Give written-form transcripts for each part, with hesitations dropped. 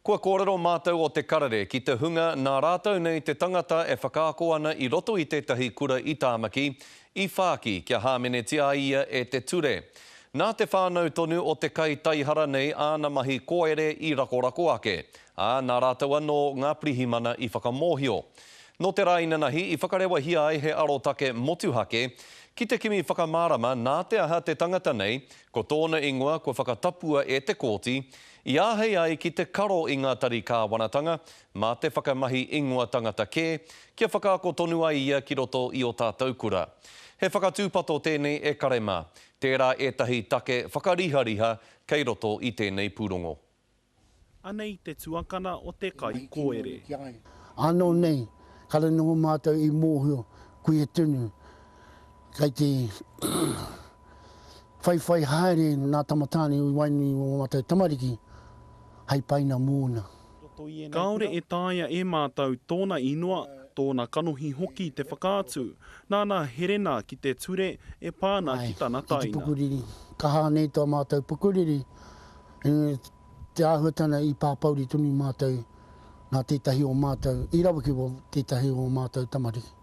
Kua kōrero mātou o Te Karere ki te hunga nā rātou nei te tangata e whakaako ana i roto i tētahi kura i Tāmaki, i whāki kia hāmenetia ai ia e te ture. Nā te whānau tonu o te kaitaihara nei āna mahi koere i rakorako ake, ā, nā rātou anō ngā pirihimana i whakamōhio. Nō te rā inanahi i whakarewahia ai he arotake motuhake ki te kimi whakamārama nā te aha te tangata nei, ko tōna ingoa kua whakatapua e te kōti, i āhei ai ki te karo i ngā tari kāwanatanga mā te whakamahi ingoa tangata kē, kia whakaako tonu ai ia ki roto i ō tātou kura. He whakatūpato tēnei e kare mā, tērā ētahi take whakarihariha kei roto i tēnei pūrongo. Anei te tuakana o te kaikoere. Anō nei, kare noho mātou i mōhio koia tonu kei te whaiwhai haere nā tama tāne i waenganui i ō mātou tamariki hei paina mōna. Kāore e taea e mātou tōna inoa, tōna kanohi hoki te whakaatu, nāna herena ki te ture e pā ana ki tana Āe, ki te taina. pukuriri. Kaha nei tō mātou pukuriri, te āhuatanga i pāpouri tonu mātou nā tētahi o mātou, i raweke tētahi o mātou tamariki.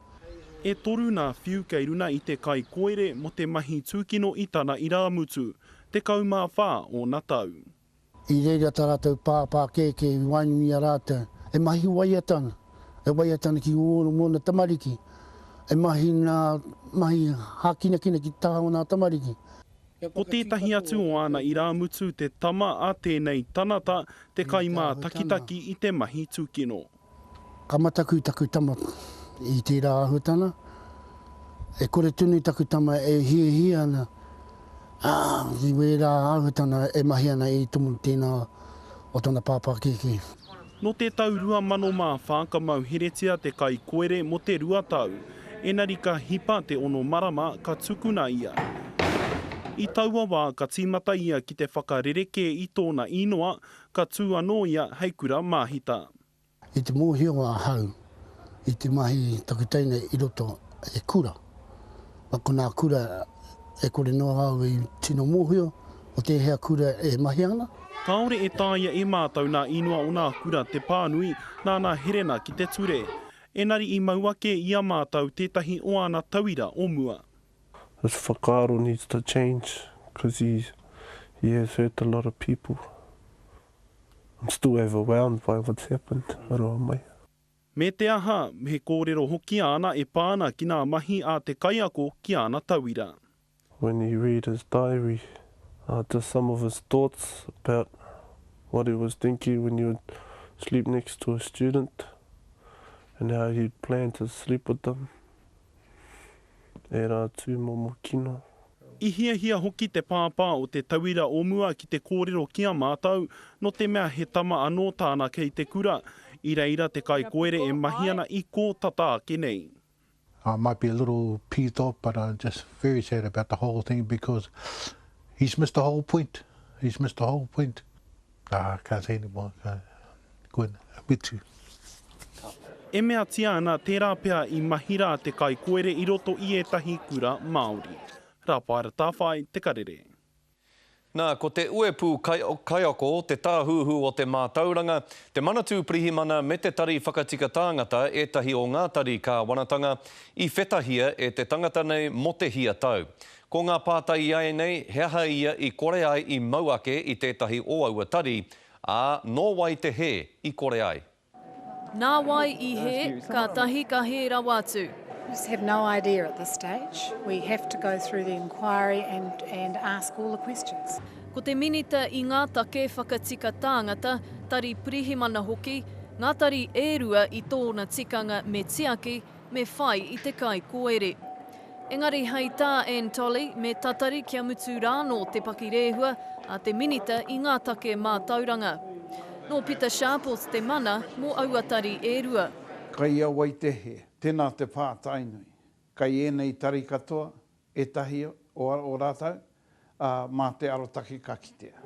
E toru nā whiu kei runa i te kaikoere mō te mahi tūkino i tana irāmutu, 14 ōna tau. I reira tā rātou pāpā kēkē i waenganui i a rātou, e mahi waiata ana, e waiata ana ki ōna tamariki, e mahi nā mahi hākinakina ki te taha o nā tamariki. Ko tētahi atu o āna irāmutu te tama a tēnei tanata, te kaimātakitaki i te mahi tūkino. Ka mataku taku tama i tērā āhuatanga. E kore tonu taku tama e hiahia ana ki wērā āhuatanga e mahi ana i tomu tēnā o tana pāpā kēkē. Nō te tau 2004 ka mauheretia te kaikoere mō te rua tau, enari ka hipa te ono marama ka tukuna ia. I taua wā ka tīmata ia ki te whakarerekē i tōna īnoa, ka tū anō ia hei kura māhita. I te mōhio ahau i te mahi taku teina i roto he kura. Ma ko nā kura e kore noa au i tino mōhio o tēhea kura e mahi ana. Kāore e taea e mātou nā inoa o nā kura te pānui nā nā herena ki te ture. Enari i mau ake i a mātou tētahi o āna tauira o mua. His whakaaro needs to change cause he he has hurt a lot of people. I'm still overwhelmed by what's happened, aroha mai. Me te aha, he kōrero hoki āna e pā ana ki nā mahi a te kaiako ki āna tauira. When you read his diary, just some of his thoughts about what he was thinking when he would sleep next to a student and how he'd plan to sleep with them. Ērā tūmomo kino. I hiahia hoki te pāpā o te tauira o mua ki te kōrero ki a mātou, nō te mea he tama anō tāna kei te kura. I reira te kaikoere e mahi ana i kō tata ake nei. I might be a little peeved off but I'm just very sad about the whole thing because he's missed the whole point. He's missed the whole point. Ah, I can't say anymore. Koina, mutu. E meatia ana tērā pea i mahi rā te kaikoere i roto i ētahi kura Māori. Rāpaera Tāwhai, Te Karere. Nā, ko te Uepū Kaiako, te Tāhuhu o te Mātauranga, te Manatū Pirihimana me te Tari Whakatika Tāngata ētahi o ngā tari kāwanatanga i whetahia e te tangata nei mō te hia tau. Ko ngā pātai iaianei, he aha ia i kore ai i mau ake i tētahi o aua tari, ā, nō wai te hē i kore ai? Nā wai i hē, kātahi ka hē rawa atu. We just have no idea at this stage. We have to go through the inquiry and, and ask all the questions. Ko te Minita i ngā take whakatika tāngata, tari pirihimana hoki, ngā tari e rua i tōna tikanga me tiaki, me whai i te kaikoere. Engari hei tā Anne Tolley, me tatari kia mutu rānō te pakirehua a te Minita i ngā take mātauranga. Nō Pita Sharples te mana mō aua tari e rua. Kai a wai te he? Tēnā te pātai nui. Kai ēnei tari katoa, ētahi o o rātou, ā, mā te arotake ka kitea.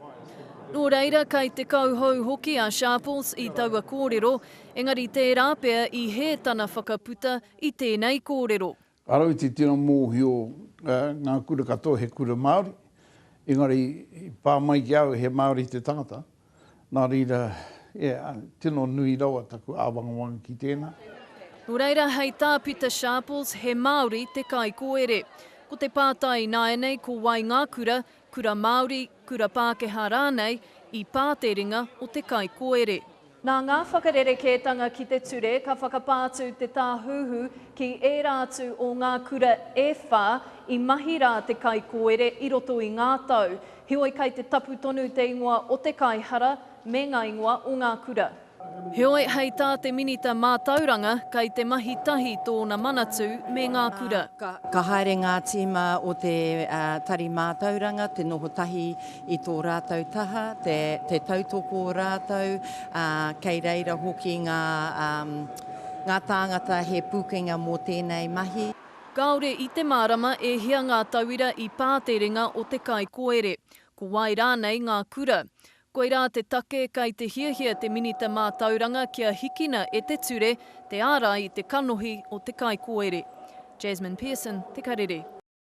Nō reira, kai te kauhou hoki a Sharples i taua kōrero, engari tērā pea i hē tana whakaputa i tēnei kōrero. Arau i te tino mōhio ngā kura katoa he kura Māori, engari i pā mai ki a au he Māori te tangata, nā reira Yeah, tino nui rawa taku āwangawanga ki tēnā. Nō reira, hei tā Pita Sharples, he Māori te kaikoere. Ko te pātai ināianei ko wai ngā kura, kura Māori, kura Pākehā rānei, i pā te ringa o te kaikoere. Nā ngā whakarerekētanga ki te ture ka whakapā atu te Tāhuhu ki ērā atu o ngā kura e whā i mahi rā te kaikoere i roto i ngā tau. Heoi kai te tapu tonu te ingoa o te kaihara me ngā ingoa o ngā kura. Heoi, hei tā te Minita Mātauranga, kei te mahi tahi tōna manatū me ngā kura. Ka haere ngā tīma o te Tari Mātauranga te noho tahi i tō rātou taha, te tautoko rātou, ā, kei reira hoki ngā, ngā tāngata he pūkenga mō tēnei mahi. Kāore i te mārama e hia ngā tauira i pā te ringa o te kaikoere, ko wai rānei ngā kura. Koirā te take kei te hiahia te Minita Mātauranga kia hikina e te ture te ārai i te kanohi o te kaikoere. Jasmine Pearson, Te Karere.